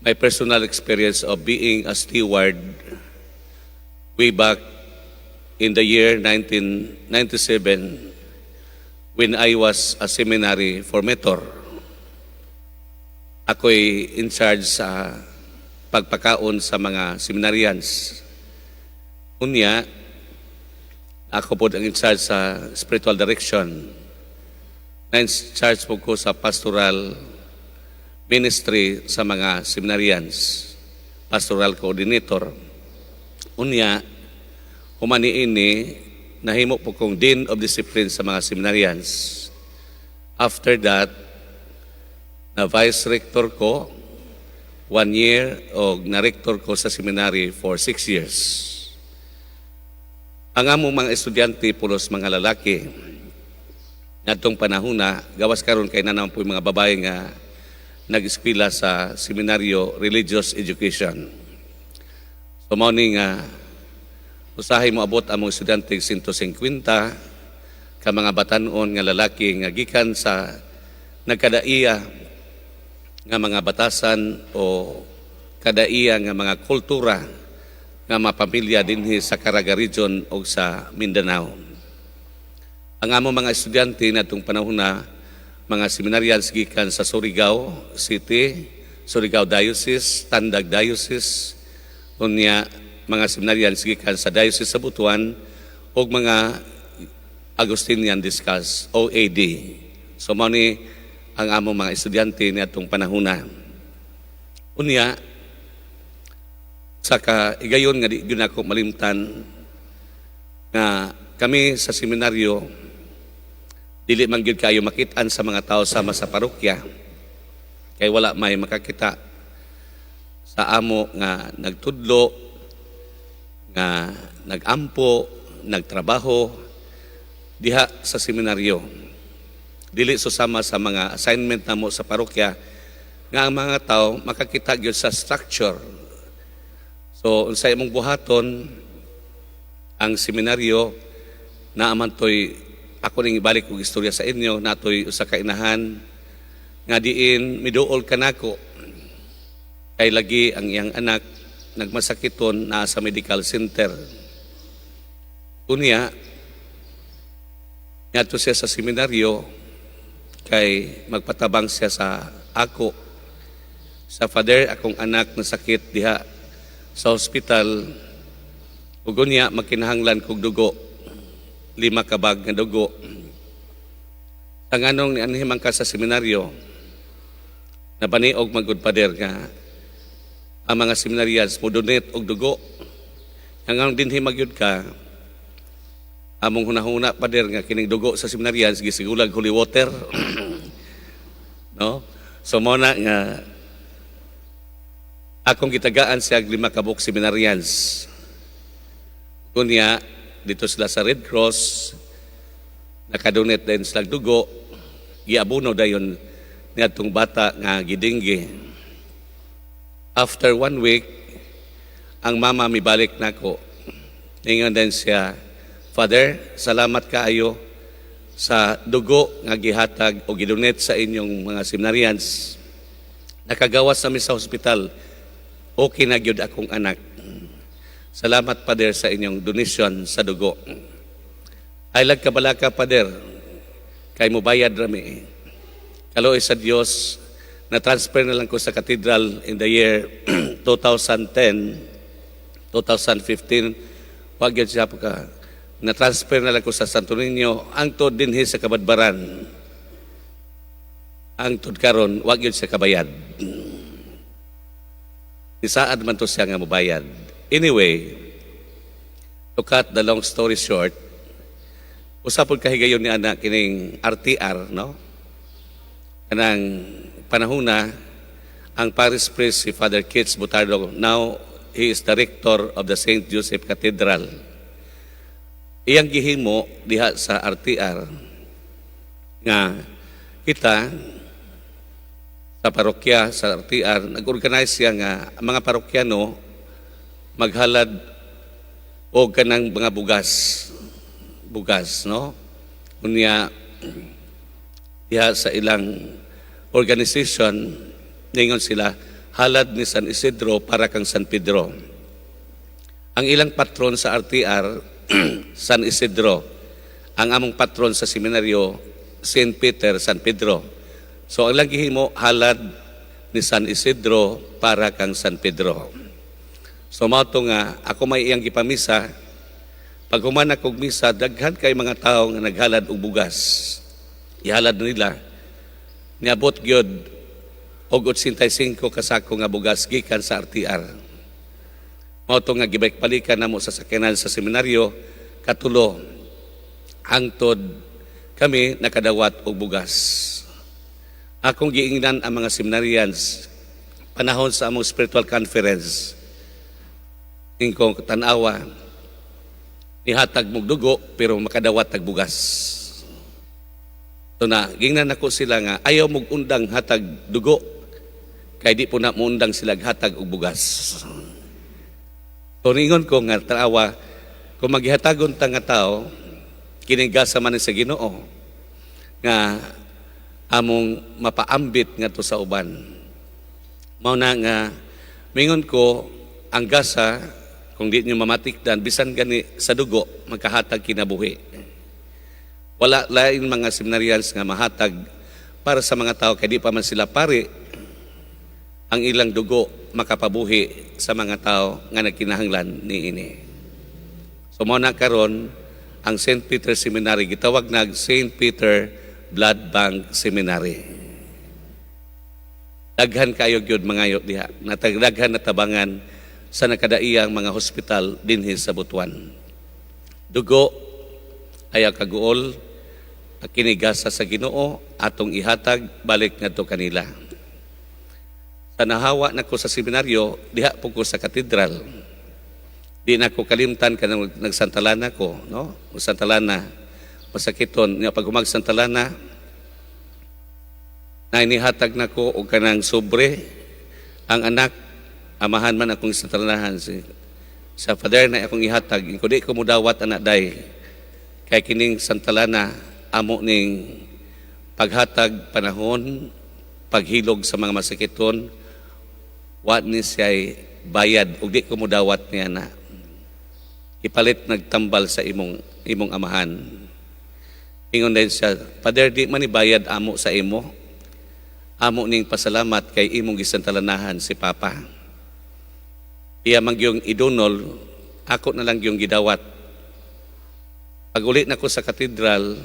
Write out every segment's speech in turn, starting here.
My personal experience of being a steward way back in the year 1997 when I was a seminary formator. Ako'y in charge sa pagpakaon sa mga seminarians. Unya, ako po ang in charge sa spiritual direction. Na in charge po ko sa pastoral ministry sa mga seminarians, pastoral coordinator. Unya, human niini, nahimo po kong dean of discipline sa mga seminarians. After that, na vice rector ko one year o na rector ko sa seminary for 6 years. Ang among mga estudyante pulos mga lalaki. Ngadtong panahon na, gawas karon kay naa naman po yung mga babae nga nag-eskwela sa seminaryo, religious education. So mao ni nga usahay moabot among estudyante 150 ka mga batanon nga lalaki nga gikan sa nagkadaiya nga mga batasan o kadaiya nga mga kultura nga mapamilya dinhi sa Caraga Region o sa Mindanao. Ang among mga estudyante natong panahon na mga seminarians gikan sa Surigao City, Surigao Diocese, Tandag Diocese, unya mga seminarians gikan sa Diocese sa Butuan ug mga Agustinian Discalced, OAD. So mao ni ang among mga estudyante niadtong panahona. Unya, sa kaigayon nga di gyud nako malimtan nga kami sa seminaryo dili man gyud kayo makit-an sa mga tao sama sa parokya kay wala may makakita sa amo nga nagtudlo, nga nagampo, nagtrabaho diha sa seminaryo. Dili susama sa mga assignment namo sa parokya nga ang mga tao makakita gyud sa structure. So unsay imong buhaton, ang seminaryo naa man toy, ako ning ibalik og istorya sa inyo, natoy usa ka inahan nga diin miduol kanako kay lagi ang iyang anak nagmasakiton naa sa medical center. Unya, ngadto siya sa seminaryo kay magpatabang siya sa ako. Sa "Father, akong anak nasakit diha sa ospital. Ug unya magkinahanglan kog dugo. 5 ka bag nga dugo." Ang anong nianhi man ka sa seminaryo? "Nabaniog magud, Father, nga ang mga seminarians mo donate og dugo. Ang anong dinhi magyud ka? Among hunahuna, Father, nga kining dugo sa seminarians gisigulag holy water, no?" So mo na nga akong gitagaan siya og 5 ka buok seminarians. Kunya dito sila sa Red Cross, nakadonate din sila dugo, giabuno dayon niadtong bata nga gidinggi. After one week, ang mama mibalik nako. Ingon din siya, "Father, salamat kaayo sa dugo nga gihatag o gidonate sa inyong mga seminarians. Nakagawas nami sa hospital. Okay na gyud akong anak. Salamat, Father, sa inyong donation sa dugo." "Ay lag kabalaka, Father, kay mubayad rami. Kaluoy sa Dios, na-transfer na lang ko sa cathedral in the year 2010, 2015, wag yun siya ka, na-transfer na lang ko sa Santo Niño, hangtod dinhi sa Cabadbaran. Hangtod karon, wag yun siya kabayad. Isaad man to siya nga mobayad." Anyway, to cut the long story short, usa pod kahigayon ni ana kining RTR, no? Kanang panahon na ang parish priest si Father Kits Butardo, now he is the rector of the St. Joseph Cathedral. Iyang gihimo diha sa RTR nga kita sa parokya sa RTR, nag-organize siya nga ang mga parokyano maghalad og kanang mga bugas bugas, no? Unya diha sa ilang organization ningon sila halad ni San Isidro para kang San Pedro. Ang ilang patron sa RTR, San Isidro. Ang among patron sa seminaryo, Saint Peter, San Pedro. So ang lang gihimo, halad ni San Isidro para kang San Pedro. So mao to nga ako may iyang gipamisa. Pag human akong misa, daghan kay mga tao nga naghalad og bugas. Ihalad nila. Niabot gyud og 85 kasako nga bugas gikan sa RTR. Mao to nga gibalik-balikan namo sa sakyanan sa seminaryo katulo hangtod kami nakadawat og bugas. Akong giingnan ang mga seminarians panahon sa among spiritual conference. Ingkong tan-awa, nihatag mog dugo pero makadawat tag bugas. So na, gingnan nako sila nga ayaw mog undang hatag dugo kay di po na muundang sila hatag og bugas. So ningon ko nga tan-awa, kung maghihatagon ta nga tao, kining gasa man ni sa Ginoo nga among mapaambit ngadto sa uban. Mao na nga mingon ko, ang gasa, kung di niyo mamatikdan, bisan gani sa dugo magkahatag kinabuhi. Wala lain mga seminarians nga mahatag para sa mga tao kay di pa man sila pari, ang ilang dugo makapabuhi sa mga tao nga nagkinahanglan niini. So mao na karon ang St. Peter Seminary gitawag nag St. Peter Blood Bank Seminary. Daghan kayo gyud mangayo diha. Natagdaghan na tabangan sa nakadaiyang mga hospital dinhi sa Butuan. Dugo ayaw kaguol, kini gasa sa Ginoo atong ihatag balik ngadto kanila. Sa nahawa nako sa seminaryo, diha po ko sa katedral. Di na ko kalimtan kanang nagsantalana ko, no? Santalana, masakiton nga pag humag santalana, na inihatag nako og kanang sobre ang anak, amahan man akong santalanahan, si sa father na akong ihatag. Ko di ko mudawat anak day kay kining santalana amo ning paghatag panahon paghilog sa mga masakiton, wa ni siya'y bayad ug di ko mudawat niya na ipalit nagtambal sa imong amahan. Ingon din siya, "Father, di man ibayad amo sa imo. Amo ning pasalamat kay imong gisantalanahan si Papa." Iya man gyung idunol, ako na lang gyung gidawat. Pag uli na ko sa katedral,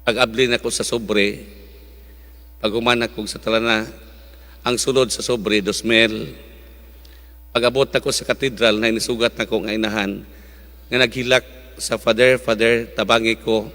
pag abli na ko sa sobre, pag human ako sa talana, ang sulod sa sobre, 2,000. Pag abot na ko sa katedral, na inisugat na ko nga inahan, nga naghilak sa father, "Father, tabangi ko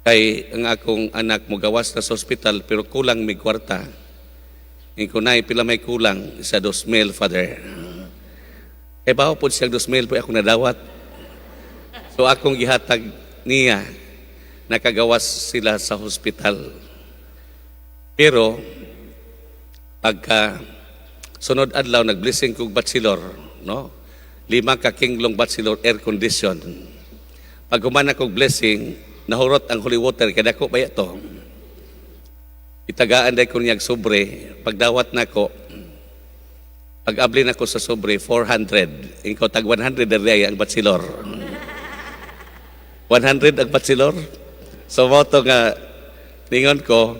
kay ang akong anak mo gawas na sa ospital pero kulang may kwarta." Ingko, "Nay, pila may kulang?" Sa 2,000, Father. Eh, bawo po siya 2,000 po akong nadawat. So akong gihatag niya, nakagawas sila sa hospital. Pero pagka sunod adlaw, nagblessing kog bachelor, no? Lima ka kinglong bachelor, air condition. Pag human akong blessing, nahurot ang holy water kay dako ba to. Itagaan day ko niyag sobre, pagdawat nako, pag abli nako sa sobre, 400. Ingko, tag 100 diri ang bachelor. 100 ang bachelor. So mao to nga ningon ko,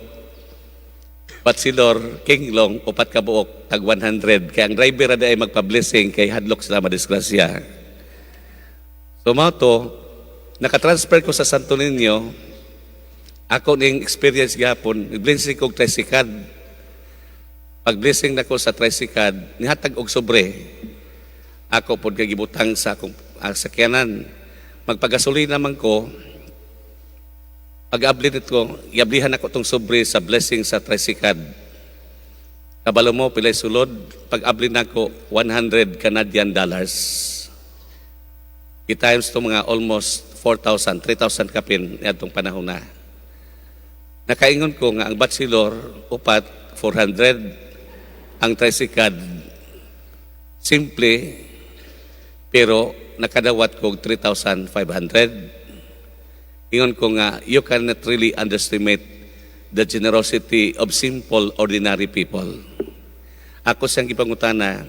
bachelor, king long, upat ka buok, tag 100. Kaya ang driver na ay magpa-blessing kay hadlok sila madisgrasya. So mao to, nakatransfer ko sa Santo Niño, ako ning experience gihapon, blessing kog tricycad. Pag blessing nako sa tricycad, nihatag og sobre. Ako pod kay gibutang sa akong sakyanan. Magpagasolina man ko, pag-abli nito, iablihan ako tong sobre sa blessing sa tricycad. Kabalo mo, pilay sulod, pag-abli nako, 100 Canadian dollars. I-times to mga almost 4,000, 3,000 kapin niadtong panahon na. Nakaingon ko nga ang bachelor, upat, 400, ang tricycad, simple, pero nakadawat ko 3,500. Ingon ko nga, you cannot really underestimate the generosity of simple, ordinary people. Ako siyang gipangutana,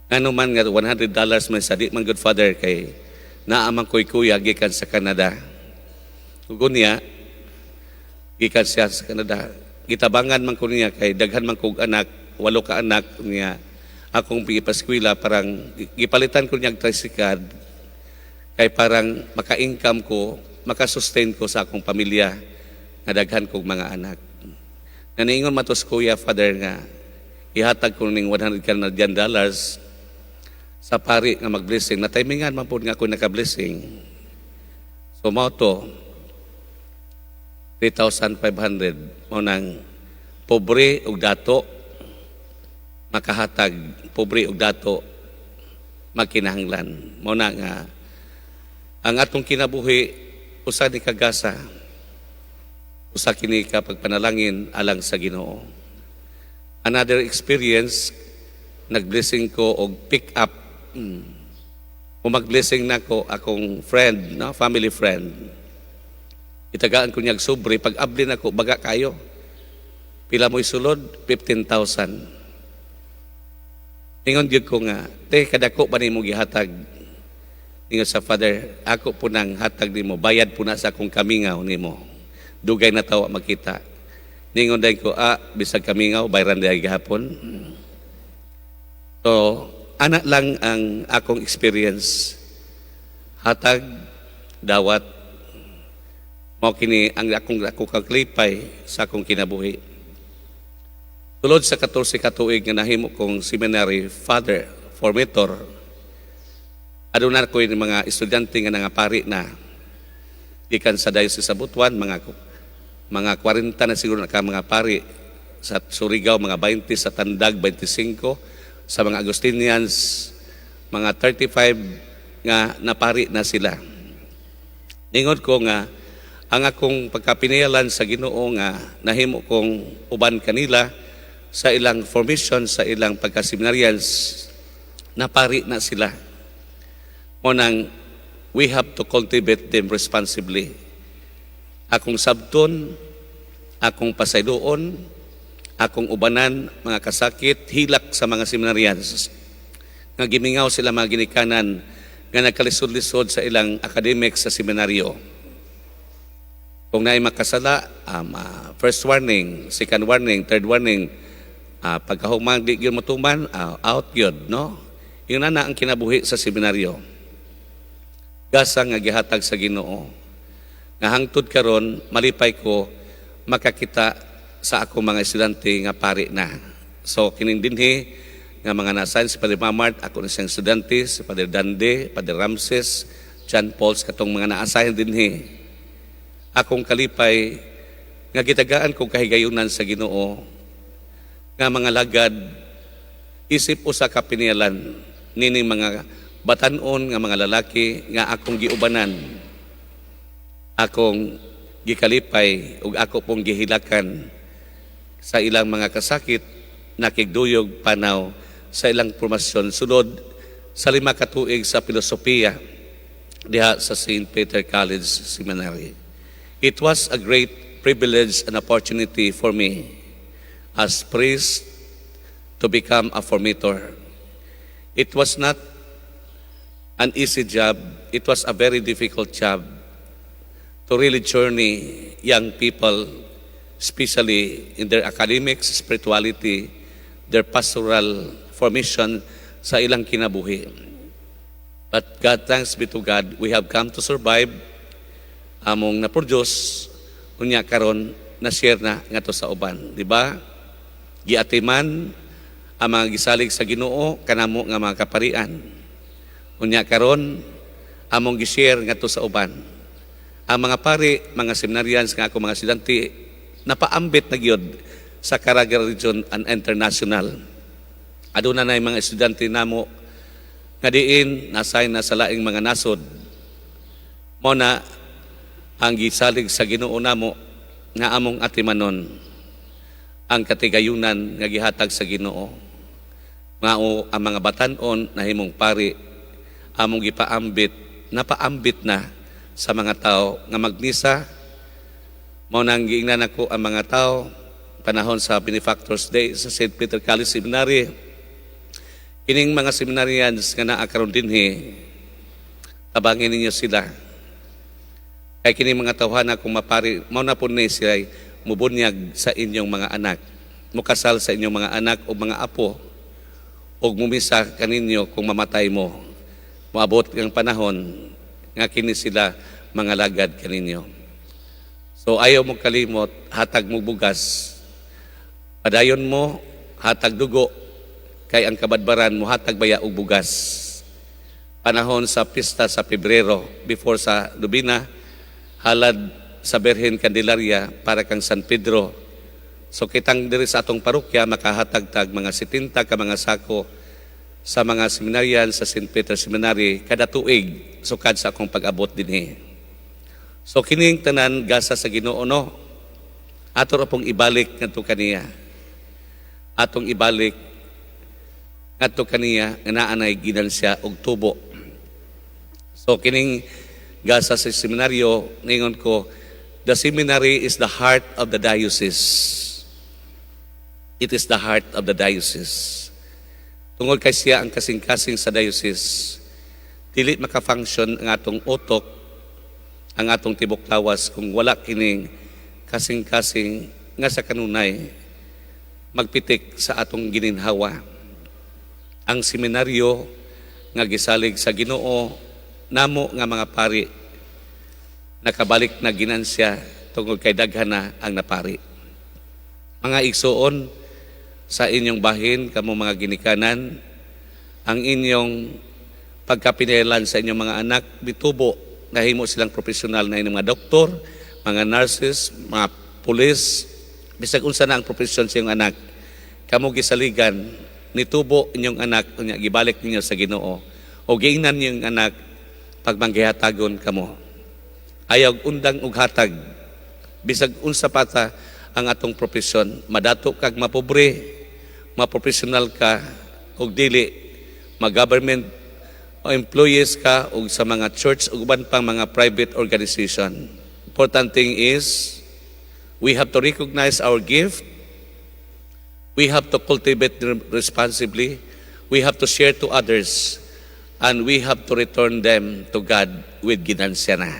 ngano man nga $100 man sa di man good, Father, kay naa man ko'y kuya gikan sa Canada. Ug niya gikan siya sa Canada. Gitabangan man ko niya kay daghan man kog anak, walo ka anak niya. Akong gipaskwela, parang gipalitan ko niya og tricycle kay parang maka-income ko, maka-sustain ko sa akong pamilya nga daghan kog mga anak. Nga niingon man to's kuya, Father, nga ihatag ko ning 100 Canadian dollars sa pari nga mag-blessing. Na timingan man pud nga ako naka-blessing. So mao to 3,500. Mao nang pobre ug dato makahatag, pobre ug dato magkinahanglan. Mao na nga ang atong kinabuhi usa ni kagasa, usa kini ka pagpanalangin alang sa Ginoo. Another experience, nag-blessing ko og pick up. Kung mag-blessing nako akong friend, no, family friend. Itagaan ko niya og sobre, pag abli nako, baga kayo. Pila mo'y sulod? 15,000. Ingon gyud ko nga, "Te, kadako ba nimo gihatag?" Ingon sa Father, "Ako po nang hatag nimo, bayad po na sa akong kamingaw nimo. Dugay na tawa makita." Ningon din ko, "Ah, bisag kamingaw, bayran diay gihapon." So, ana lang ang akong experience. Hatag, dawat, mao kini ang akong ako kaglipay sa akong kinabuhi. Sulod sa 14 ka tuig nga nahimo kong seminary father, formator, aduna ko yung mga estudyante nga nangapari na gikan sa Diocese sa Butuan, mga 40 na siguro na ka mga pari, sa Surigao mga 20, sa Tandag 25, sa mga Agustinians mga 35 nga napari na sila. Ningon ko nga ang akong pagkapinayalan sa Ginoo nga nahimo kong uban kanila sa ilang formation, sa ilang pagkaseminarians, napari na sila. Mao nang we have to cultivate them responsibly. Akong sabton, akong pasayloon, akong ubanan, mga kasakit, hilak sa mga seminarians. Nga gimingaw sila mga ginikanan nga nagkalisod-lisod sa ilang academics sa seminaryo. Kung naay makasala, first warning, second warning, third warning, pagkahuman di gyud motuman, out gyud, no? Yun na ang kinabuhi sa seminaryo. Gasa nga gihatag sa Ginoo. Nga hangtod karon malipay ko makakita sa akong mga estudyante nga pari na. So kining dinhi nga mga na-assign si Padre Mamart, ako na siyang estudyante, si Padre Dande, Padre Ramses, John Pauls, katong mga na-assign dinhi. Akong kalipay nga gitagaan kong kahigayunan sa Ginoo nga mga lagad isip usa ka pinialan nining mga batan-on nga mga lalaki nga akong giubanan, akong gikalipay ug ako pong gihilakan sa ilang mga kasakit, nakigduyog panaw sa ilang formasyon sulod sa 5 ka tuig sa filosofiya diha sa St. Peter College Seminary. It was a great privilege and opportunity for me as priest to become a formator. It was not an easy job. It was a very difficult job to really journey young people, especially in their academics, spirituality, their pastoral formation sa ilang kinabuhi. But God, thanks be to God, we have come to survive. Among na-produce, unya karon na-share na ngadto sa uban, di ba? Giatiman ang mga gisalig sa Ginoo kanamo nga mga kaparian. Unya karon among gi-share ngadto sa uban. Ang mga pari, mga seminarians nga ako mga estudyante, napaambit na gyud sa Caraga Region and international. Aduna na mga estudyante namo nga diin na-assign na sa laing mga nasod. Mao na ang gisalig sa Ginoo namo nga among atimanon ang katigayunan nga gihatag sa Ginoo. Mao ang mga batan-on nahimong pari, among gipaambit, napaambit na sa mga tao nga magmisa. Mao nang giingnan ako ang mga tao Panahon sa Benefactors Day sa St. Peter College Seminary. Kining mga seminarians nga naa karon dinhi, tabangin ninyo sila. Kay kining mga tawhana, kung mapari, mao na pud ni sila mubunyag sa inyong mga anak, mukasal sa inyong mga anak o mga apo, ug mumisa kaninyo kung mamatay mo. Moabot ang panahon nga kini sila mga lagad kaninyo. So ayaw mo kalimot, hatag mo bugas. Padayon mo, hatag dugo, kay ang kabadbaran mo hatag baya og bugas. Panahon sa pista sa Pebrero, before sa nobena, halad sa Birhen Candelaria para kang San Pedro. So kitang diri sa atong parokya makahatag tag mga 70 ka mga sako sa mga seminaryan sa St. Peter Seminary kada tuig sukad sa akong pag-abot dinhi. So kining tanan gasa sa Ginoo, no. Ato ra pong ibalik ngadto kaniya. Atong ibalik ngadto kaniya nga naa nay ginansya og tubo. So kining gasa sa seminaryo, ningon ko, the seminary is the heart of the diocese. It is the heart of the diocese. Tungod kay siya ang kasing-kasing sa diocese, dili maka-function ang atong utok, ang atong tibok lawas kung wala kining kasing-kasing nga sa kanunay magpitik sa atong gininhawa. Ang seminaryo nga gisalig sa Ginoo namo nga mga pari, nakabalik na ginansya tungod kay daghan na ang napari. Mga igsuon, sa inyong bahin, kamo mga ginikanan, ang inyong pagkapinailan sa inyong mga anak, bitubo, nahimo silang profesional na inyong mga doktor, mga nurses, mga pulis, bisag unsa na ang profesyon sa inyong anak, kamo gisaligan, nitubo inyong anak, unya gibalik ninyo sa Ginoo. O giingnan inyong anak, pagmanggihatagon kamo. Ayaw undang og hatag, bisag unsa pa ta ang atong profesyon, madato kag mapobre, maprofessional ka og dili, mag-government o employees ka o sa mga church o uban pang mga private organization. Important thing is we have to recognize our gift. We have to cultivate them responsibly. We have to share to others and we have to return them to God with ginansya na.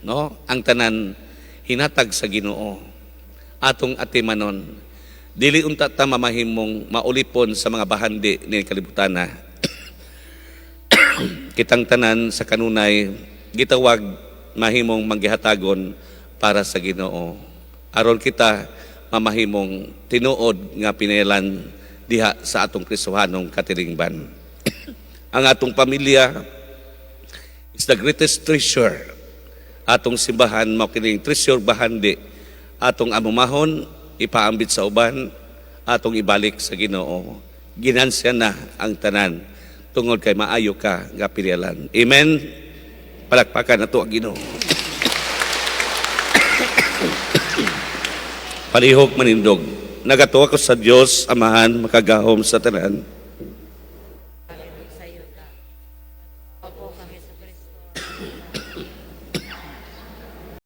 No? Ang tanan hinatag sa Ginoo. Atong atimanon. Dili unta ta mamahimong maulipon sa mga bahandi ni kalibutan na. Kitang tanan sa kanunay gitawag mahimong manggihatagon para sa Ginoo. Aron kita mamahimong tinuod nga pinailan diha sa atong Kristohanong katilingban. Ang atong pamilya is the greatest treasure. Atong simbahan mao kining treasure bahandi. Atong amumahon, ipaambit sa uban, atong ibalik sa Ginoo. Ginansya na ang tanan tungod kay maayo ka nga pinailan. Amen. Palakpakan nato ang Ginoo. Palihog manindog. Nagatuo ako sa Dios Amahan makagahom sa tanan.